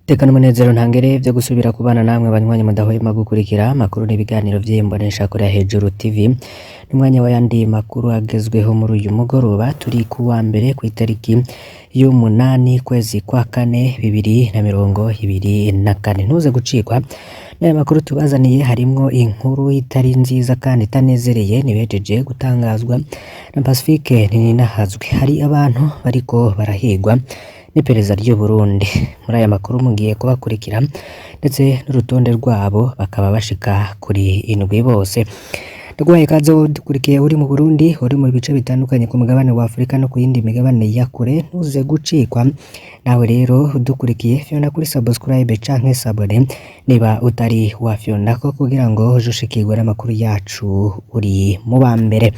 Tekana umunezero ntangere vyo gusubira kubana namwe banywanyi mudahwema gukurikira amakuru n'ibiganiro vy'imboneshakure ya Hejuru TV. N'umwanya w'ayandi makuru agezweho muri uyu mugoroba, turi kuwa mbere kw'itariki y'umunani kwezi kwa kane 2024. Ntuze gucikwa n'aya makuru tubazaniye, harimwo inkuru itari nziza kandi itanezereye nibejeje gutangazwa na Pacifique Nininahazwe. Hari abantu bariko barahigwa n'iperereza ry'u Burundi. Muri aya makuru mugiye kubakurikira ndetse n'urutonde rwabo, bakaba bashika kuri indwi bose. Ndaguhaye ikaze wowe udukurikiye uri mu Burundi, uri mu bice bitandukanye ku mugabane wa Afurika no ku yindi migabane ya kure, ntuze gucikwa. Nawe rero udukurikiye, fyonda kuri subscribe canke s'abonner niba utari wafyondako, kugira ngo uje ushikirwe n'amakuru yacu uri mu ba mbere.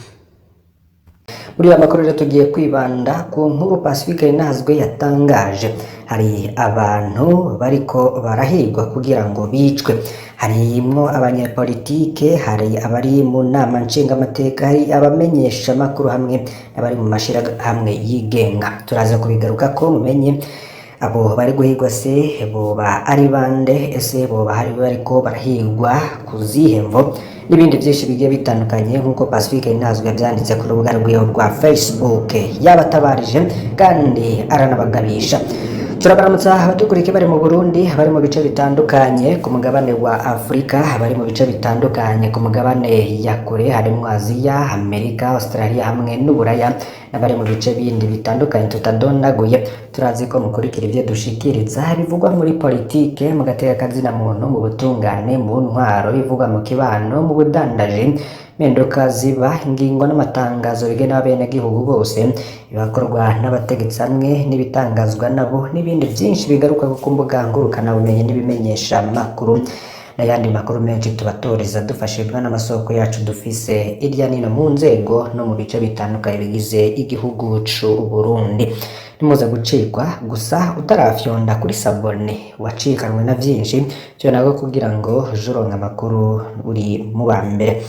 Muri aya makuru rero tugiye kwibanda ku nkuru Pacifique Nininahazwe yatangaje. Hari abantu bariko barahigwa kugira ngo bicwe, harimwo abanyepolitike, hari abari mu nama nshingamateka, hari abamenyeshamakuru hamwe n'abari mu mashirahamwe yigenga. Turaza kubigarukako mumenye abo bari guhigwa se boba ari bande, ese boba hari bariko barahigwa ku zihe mvo, n'ibindi vyinshi bigiye bitandukanye nk'uko Pacifique Nininahazwe yavyanditse ku rubuga rwiwe rwa Facebook. Yabatabarije kandi aranabagabisha. Turabaramutsa abadukurikiye bari mu Burundi, bari mu bice bitandukanye ku mugabane wa Afurika, bari mu bice bitandukanye ku mugabane ya kure, harimwo Aziya, Amerika, Australia hamwe n'Uburaya, n'abari mu bice bindi bitandukanye tutadondaguye. Turazi ko mukurikira ivyo dushikiriza bivugwa muri politike, mu gateka kazina muntu, mu butungane, mu ntwaro, bivugwa mu kibano, mu budandaji, impinduka ziba, ingingo n'amatangazo bigena abenegihugu bose, ibikorwa n'abategetsi hamwe n'ibitangazwa nabo, n'ibindi vyinshi bigaruka ku mbuga ngurukanabumenyi n'ibimenyesha makuru, n'ayandi makuru menshi tubatoreza dufashijwe n'amasoko yacu dufise irya nino mu nzego no mu bice bitandukanye bigize igihugu c'u Burundi. Nimuze gucikwa. Gusa utarafyonda kuri s'abonner, wacikanwe na vyinshi vyo kugira ngo uje uronka amakuru uri mu ba mbere.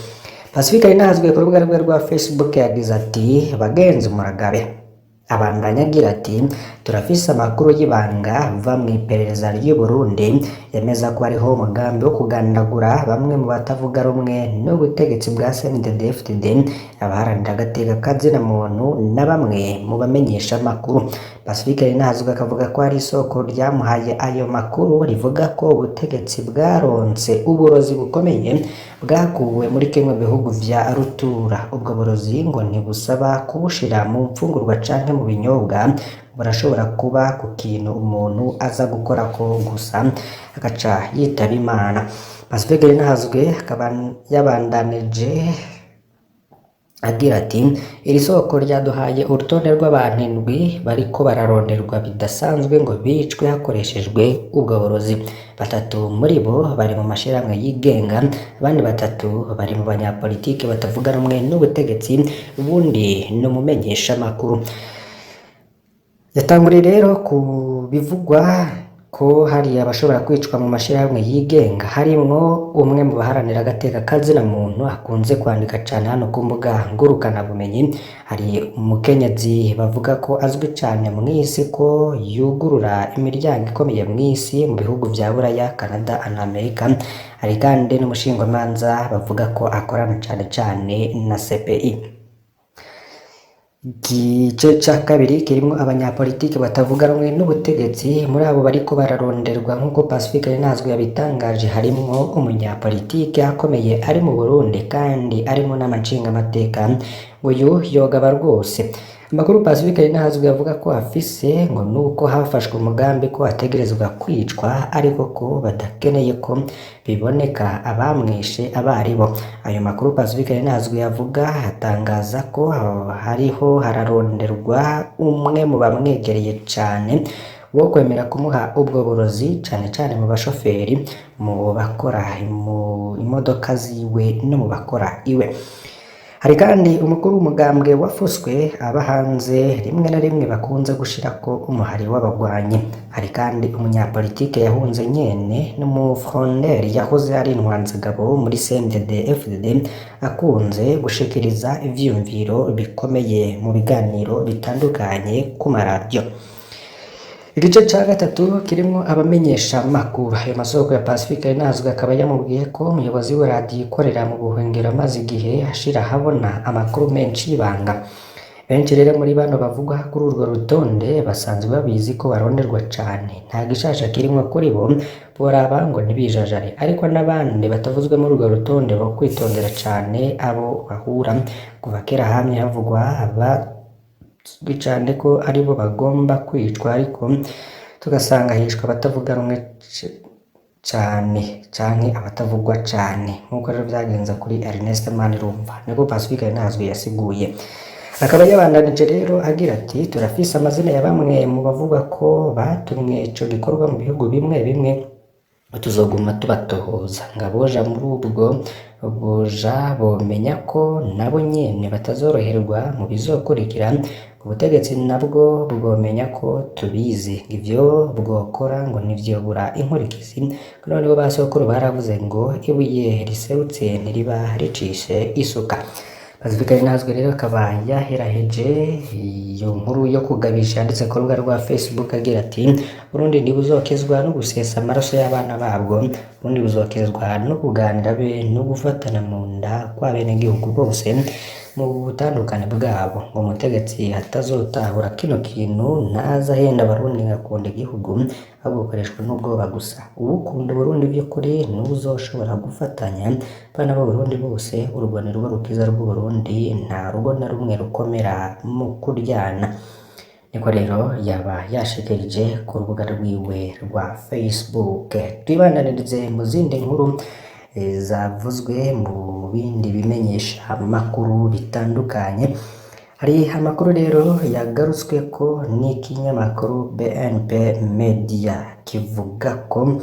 Pacifique Nininahazwe ku rubuga rwe rwa Facebook yagize ati: "Bagenzi, muragabe." Abandanya agira ati: "Turafise amakuru y'ibanga ava mu iperereza ry'u Burundi yemeza ko hariho umugambi wo kugandagura bamwe mu batavuga rumwe n'ubutegetsi bwa CNDD-FDD, abaharanira agateka kazina muntu na bamwe mu bamenyesha amakuru." Pacifique Nininahazwe akavuga ko hari isoko ryamuhaye ayo makuru rivuga ko ubutegetsi bwaronse uburozi bukomeye bwakuwe muri kimwe mu bihugu vya rutura. Ubwo burozi ngo ntibusaba kubushira mu mfungurwa canke mu binyobwa, burashobora kuba ku kintu umuntu aza gukorako gusa agaca yitaba Imana. Pacifique Nininahazwe akaba yabandanije agira ati: "Iri soko ryaduhaye urutonde rw'abantu indwi bariko bararonderwa bidasanzwe ngo bicwe hakoreshejwe ubwo burozi. Batatu muri bo bari mu mashirahamwe yigenga, abandi batatu bari mu banyapolitike batavuga rumwe n'ubutegetsi, uwundi ni umumenyeshamakuru." Yatanguriye rero ku bivugwa ko hari abashobora kwicwa mu mashirahamwe yigenga, harimwo umwe mu baharanira agateka kazina muntu akunze kwandika cane hano ku mbuga ngurukanabumenyi. Hari umukenyezi bavuga ko azwi cane mw'isi, ko yugurura imiryango ikomeye mw'isi mu bihugu vya Buraya, Canada na Amerika. Hari kandi n'umushingwamanza bavuga ko akorana cane cane na CPI. Igice ca kabiri kirimwo abanyapolitike batavuga rumwe n'ubutegetsi. Muri abo bariko bararonderwa nk'uko Pacifique Nininahazwe yabitangaje, harimwo umunyapolitike akomeye ari mu Burundi kandi ari mu nama nshingamateka. Uyu yogaba rwose. Amakuru Pacifique Nininahazwe avuga ko afise ngo nuko hafashwe umugambi ko ategerezwa kwicwa, ariko ko badakeneye ko biboneka abamwishe abaribo. Ayo makuru Pacifique Nininahazwe yavuga atangaza ko hariho hararonderwa umwe mu bamwegereye cane wo kwemera kumuha ubwo burozi, cane cane mu bashoferi, mu bakora mu imodoka ziwe no mu bakora iwe. Hari kandi umukuru w'umugambwe wafuswe aba hanze, rimwe na rimwe bakunze gushirako umuhari w'abagwanyi. Hari kandi umunyapolitike yahunze nyene n'umufronderi yahoze ari intwanzagabo muri CNDD FDD, akunze gushikiriza ivyiyumviro bikomeye mu biganiro bitandukanye ku maradiyo. Igice ca gatatu kirimwo abamenyesha makuru. Ayo masoko ya Pacifique Nahazwe akaba yamubwiye ko umuyobozi w'iradiyo ikorera mu buhungiro amaze igihe ashira ahabona amakuru menshi y'ibanga. Benshi rero muri bano bavugwa kuri urwo rutonde basanzwe babizi ko baronderwa cane, nta gishasha kirimwo kuri bo, boraba ngo ntibijajare. Ariko n'abandi batavuzwe muri urwo rutonde bo kwitondera cane abo bahura. Kuva kera hamye havugwa abazwi cane ko aribo bagomba kwicwa, ariko tugasanga hishwe abatavuga rumwe cane canke abatavugwa cane, nk'uko rero vyagenze kuri Ernest Manirumva, niko Pacifique Nahazwe yasiguye. Akaba yabandanije rero agira ati: turafise amazina ya bamwe mu bavuga ko batumwe ico gikorwa mu bihugu bimwe bimwe, tuzoguma tubatohoza. Ngo aboja muri ubwo buja bomenya ko nabo nyene batazoroherwa mu bizokurikira. Ubutegetsi nabwo bwomenya ko tubizi, ivyo bwokora ngo ntivyobura inkurikizi. Noneho ba sokuru baravuze ngo ibuye riserutse ntiriba ricishe isuka. Pacifique Nahazwe rero akaba yaheraheje iyo nkuru yo kugabisha yanditse ku rubuga rwa Facebook agira ati: Burundi ntibuzokizwa no gusesa amaraso y'abana babwo, Burundi buzokizwa no kuganira be no gufatana mu nda kw'abenegihugu bose mu butandukane bwabo. Ngo umutegetsi atazotahura kino kintu ntaze ahenda Abarundi ngo akunda igihugu, ahubwo gukoreshwa n'ubwoba gusa. Uwukunda Uburundi vy'ukuri niwe uzoshobora gufatanya bana b'Abarundi bose. Urwo nirwo rukiza rw'Uburundi, nta rugo na rumwe rukomera mu kuryana. Niko rero yaba yashikirije ku rubuga rwiwe rwa Facebook. Twibandanirize mu zindi nkuru zavuzwe mu bindi bimenyesha makuru bitandukanye. Hari amakuru rero yagarutswe ko n'ikinyamakuru BNP Media kivuga ko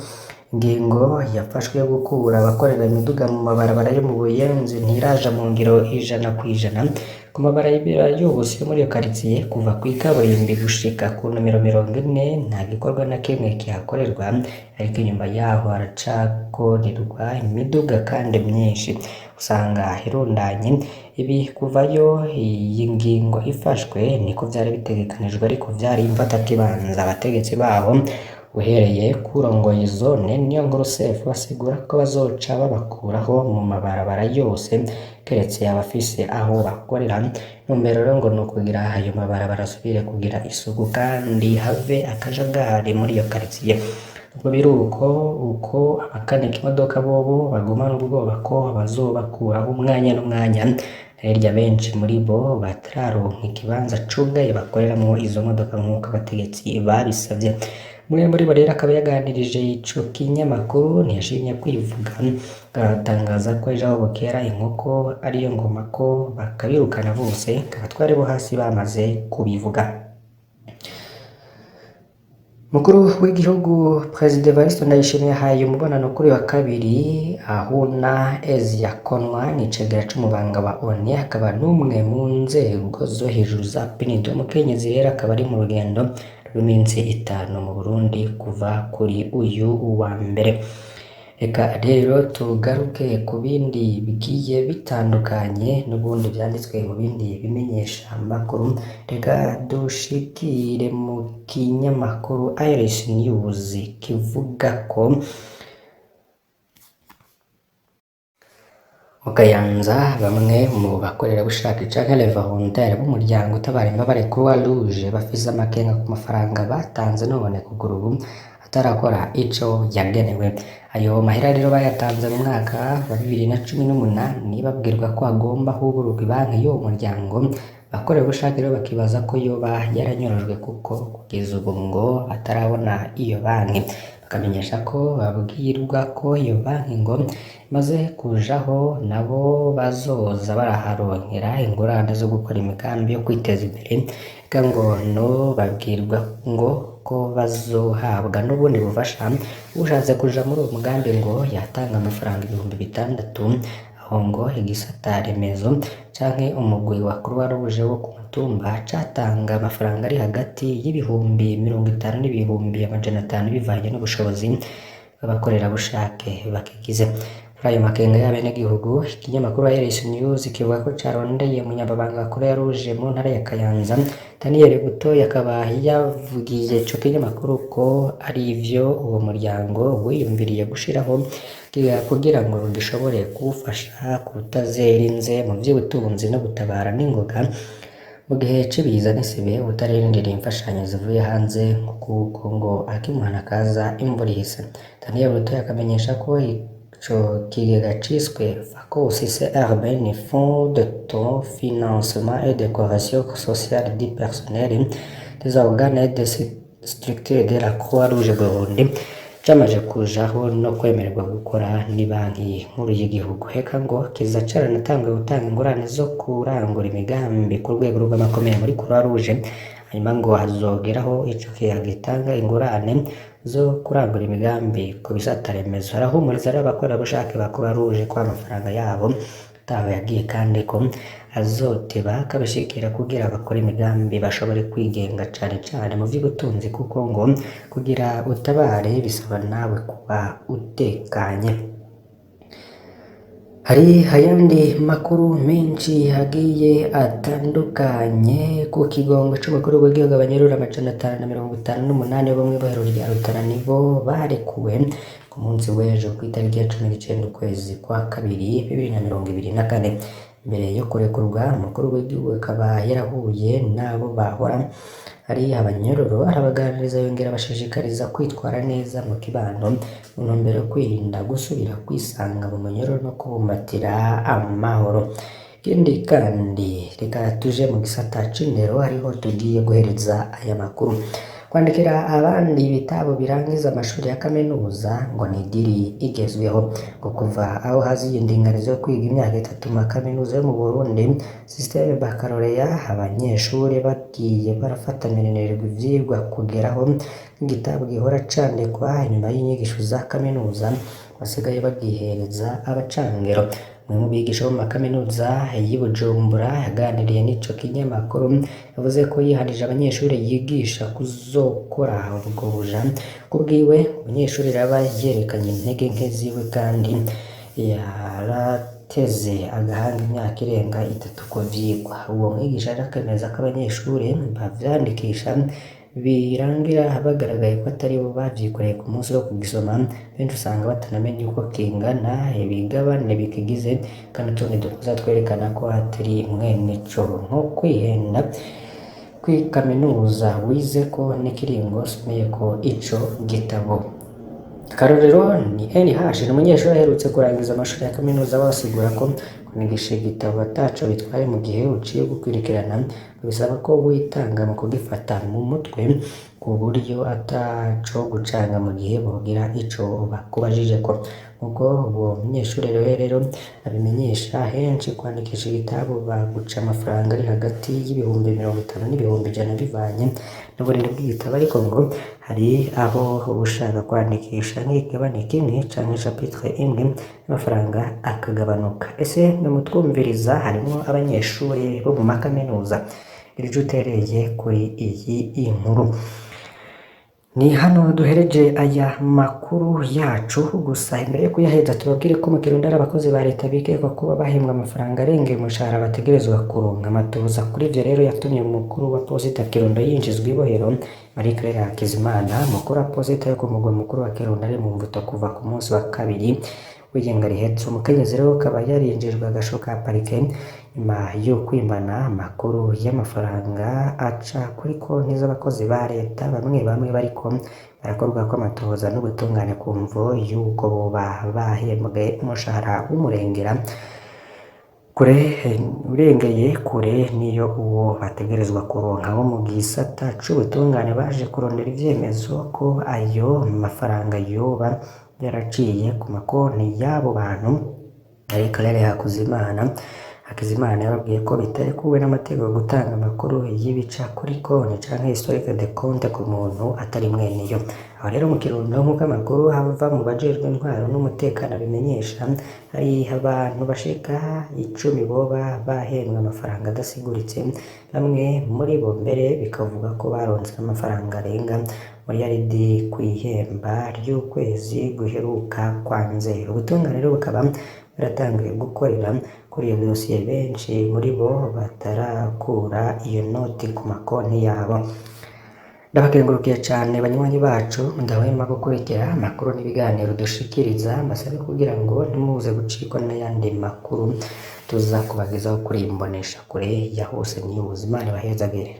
ingingo yafashwe yo gukura abakorera imiduga mu mabarabara yo mu Buyenzi ntiraja mu ngiro 100%. Ku mabarabara yose yo muri iyo karitsiye kuva kw'ikaburimbi gushika ku nomero 40 nta gikorwa na kimwe kihakorerwa, ariko inyuma yaho haracakorerwa imiduga kandi myinshi usanga irundanye. Ibi kuvayo iyi ngingo ifashwe niko vyari bitegekanijwe, ariko vyari imfatakibanza. Abategetsi baho uhereye kurongoye zone Niyonkuru Sefu basigura ko bazoca babakuraho mu mabarabara yose keretse abafise aho bakorera. Intumbero rero ngo ni ukugira ayo mabarabara asubire kugira isuku kandi have akajagari muri iyo karitsiye. Ubwo biruko uko abakanika imodoka bobo bagumana ubwoba ko bazobakuraho umwanya n'umwanya, hirya benshi muri bo batararonka ikibanza cugaye bakoreramwo izo modoka nk'uko abategetsi babisavye. Umwe muri bo rero akaba yaganirije ico kinyamakuru, ntiyashimye kwivuga, aratangaza ko ejo aho bukera inkoko ariyo ngoma ko bakabirukana bose, abatware bo hasi bamaze kubivuga. Mukuru w'igihugu Perezida Evariste Ndayishimiye yahaye umubonano kuri wa kabiri Ahuna Eziakonwa, n'icegera c'umubanga wa ONU, akaba n'umwe mu nzego zo hejuru za PNUD. Umukenyezi rero akaba ari mu rugendo rw'iminsi 5 mu Burundi kuva kuri uyu wa mbere. Reka rero tugaruke ku bindi bigiye bitandukanye n'ubundi vyanditswe mu bindi bimenyesha makuru. Reka dushikire mu kinyamakuru Iris News kivuga ko mu Kayanza bamwe mu bakorerabushake canke les volontaires b'umuryango utabara imbabare Croix Rouge bafise amakenga ku mafaranga batanze none kugura ubu atarakora ico yagenewe. Ayo mahera rero bayatanze mu mwaka wa 2018 babwirwa ko agomba hugururwa ibanki y'uwo muryango. Abakorerabushake rero bakibaza ko yoba yaranyorojwe kuko kugeza ubu ngo batarabona iyo banki. Bakamenyesha ko babwirwa ko iyo banki ngo imaze kujaho nabo bazoza baraharonkera ingurane zo gukora imigambi yo kwiteza imbere, eka ngo no babwirwa ngo ko bazohabwa n'ubundi bufasha. Ushatse kuja muri uwo mugambi ngo yatanga amafaranga 6000, aho ngo igisata remezo canke umugwi wa Croix Rouge wo ku mutumba catanga amafaranga ari hagati y'50,000 n'ibihumbi 500 bivanye n'ubushobozi bw'abakorerabushake bakigize. Kuri ayo makenga y'abenegihugu, ikinyamakuru Iris News kivuga ko carondeye umunyamabanga wa Croix Rouge mu ntara ya Kayanza, Daniel Butoyi, akaba yavugiye ico kinyamakuru ko ari ivyo uwo muryango wiyumviriye gushiraho kugira ngo gishobore kuwufasha kutazera inze mu vy'ubutunzi no gutabara n'ingoga mu gihe c'ibiza n'isibe, utararindiriye imfashanyo zivuye hanze, kuko ngo akimuhana kaza imvura ihise. Daniel Butoyi akamenyesha ko ico kigega ciswe FACOS CRB, ni Fonds d'autofinancement et de cohésion sociale du personnel des organes et des structures de la Croix-Rouge Burundi, camaze kujaho no kwemererwa gukora ni Banki Nkuru y'igihugu. Eka ngo kiza caranatanguye gutanga ingurane zo kurangura imigambi ku rwego rw'amakomine muri Croix Rouge. Hanyuma ngo hazogeraho ico kigega gitanga ingurane zo kurangura imigambi ku bisata remezo. Arahumuriza rero abakorerabushake ba Croix Rouge ko amafaranga yabo ataho yagiye, kandi ko azoteba akabashikira kugira bakore imigambi bashobore kwigenga cane cane mu vy'ubutunzi, kuko ngo kugira utabare bisaba nawe kuba utekanye. Hari ayandi makuru menshi agiye atandukanye. Ku kigongo c'umukuru w'igihugu, abanyururu 558 bo mw'ibohero rya Rutana nibo barekuwe ku munsi w'ejo kw'itariki ya 19 ukwezi kwa kabiri 2024. Mbere yo kurekurwa, umukuru w'igihugu akaba yarahuye n'abo bahora ari abanyororo, arabaganiriza, yongera abashishikariza kwitwara neza mu kibano mu ntumbero yo kwirinda gusubira kwisanga mu munyororo no kubumbatira amahoro. Ikindi kandi, reka tuje mu gisata c'indero, ariho tugiye guhereza aya makuru. Kwandikira abandi ibitabo birangiza amashuri ya kaminuza ngo ni idiri igezweho. Ngo kuva aho haziye indinganizo yo kwiga imyaka 3 mu kaminuza yo mu Burundi, système baccalauréat, abanyeshuri bagiye barafata minenerwa ivyigwa kugeraho nk'igitabo gihora candikwa inyuma y'inyigisho za kaminuza basigaye bagihereza abacangero. Umwe mu bigisha bo mu makaminuza y'i Bujumbura yaganiriye n'ico kinyamakuru yavuze ko yihanije abanyeshuri yigisha kuzokora ubwo buja. Kubwiwe, umunyeshuri araba yerekanye intege nke ziwe kandi yarateze agahanga imyaka irenga 3 ku vyigwa. Uwo mwigisha rero akemeza ko abanyeshuri bavyandikisha birangira bagaragaye ko atari bo bavyikoreye ku munsi wo kugisoma. Benshi usanga batanamenya uko kingana, ibigabane bikigize, kandi utundi dukosa twerekana ko atari mwene co, nko kwihenda kwi kaminuza wizeko n'ikiringo usomeyeko ico gitabo. Akarorero ni NH, ni umunyeshuri aherutse kurangiza amashuri ya kaminuza. Basigura ko kwandikisha igitabo ataco bitwaye mu gihe uciye gukurikirana, bisaba ko witanga mu kugifata mu mutwe ku buryo ataco gucanga mu gihe bogira ico bakubajijeko. Nkuko uwo munyeshuri rero abimenyesha, henshi kwandikisha igitabo baguca amafaranga ari hagati y'ibihumbi 50 n'ibihumbi 100 bivanye n'ubunini bw'igitabo, ariko ngo hari aho ushaka kwandikisha nk'ikigabane kimwe canke chapitre imwe, amafaranga akagabanuka. Ese mutwumviriza harimwo abanyeshuri bo mu makaminuza? Irico utereye kuri iyi inkuru? Ni hano duhereje aya makuru yacu. Gusa imbere yo kuyaheza, tubabwire ko mu Kirundo ari abakozi ba leta bikekwa kuba bahembwa amafaranga arengeye umushahara bategerezwa kuronka. Amatohoza kuri ivyo rero yatumye umukuru wa posita Kirundo yinjizwa ibohero. Marie Claire Hakizimana, umukuru wa posita yo ku mugwa mukuru wa Kirundo, ari mu mvuto kuva ku munsi wa kabiri w'igenga rihetse. Umukenyezi rero akaba yarinjijwe agasho ka parike nyuma yo kwimana amakuru y'amafaranga aca kuri konti z'abakozi ba leta bamwe bamwe bariko barakorwa ko amatohoza n'ubutungane ku mvo y'uko boba bahembwe umushahara w'umurengera kure, urengeye kure niyo uwo bategerezwa kuronka. Bo mu gisata c'ubutungane baje kurondera ivyemezo ko ayo mafaranga yoba yaraciye ku makonti y'abo bantu. Marie Claire Hakizimana yababwiye ko bitarekuwe n'amategeko gutanga amakuru y'ibica kuri konti canke historique de compte ku muntu atari mweneyo. Aho rero mu Kirundo, nk'uko amakuru ava mu bajejwe intwaro n'umutekano abimenyesha, hari abantu bashika 10 boba bahembwe amafaranga adasiguritse, bamwe muri bo mbere bikavuga ko baronse amafaranga arenga miliyaridi kw'ihemba ry'ukwezi guheruka kwa Nzero. Ubutungane rero bukaba bwaratanguye gukorera kuri iyo dosiye, benshi muri bo batarakura iyo noti ku makonti yabo. Ndabakengurukiye cane banywanyi bacu mudahwema gukurikira amakuru n'ibiganiro dushikiriza, mbasabe kugira ngo ntimuze gucikwa n'ayandi makuru tuza kubagezaho kuri iyi mboneshakure ya Hose News. Imana ibahezagire.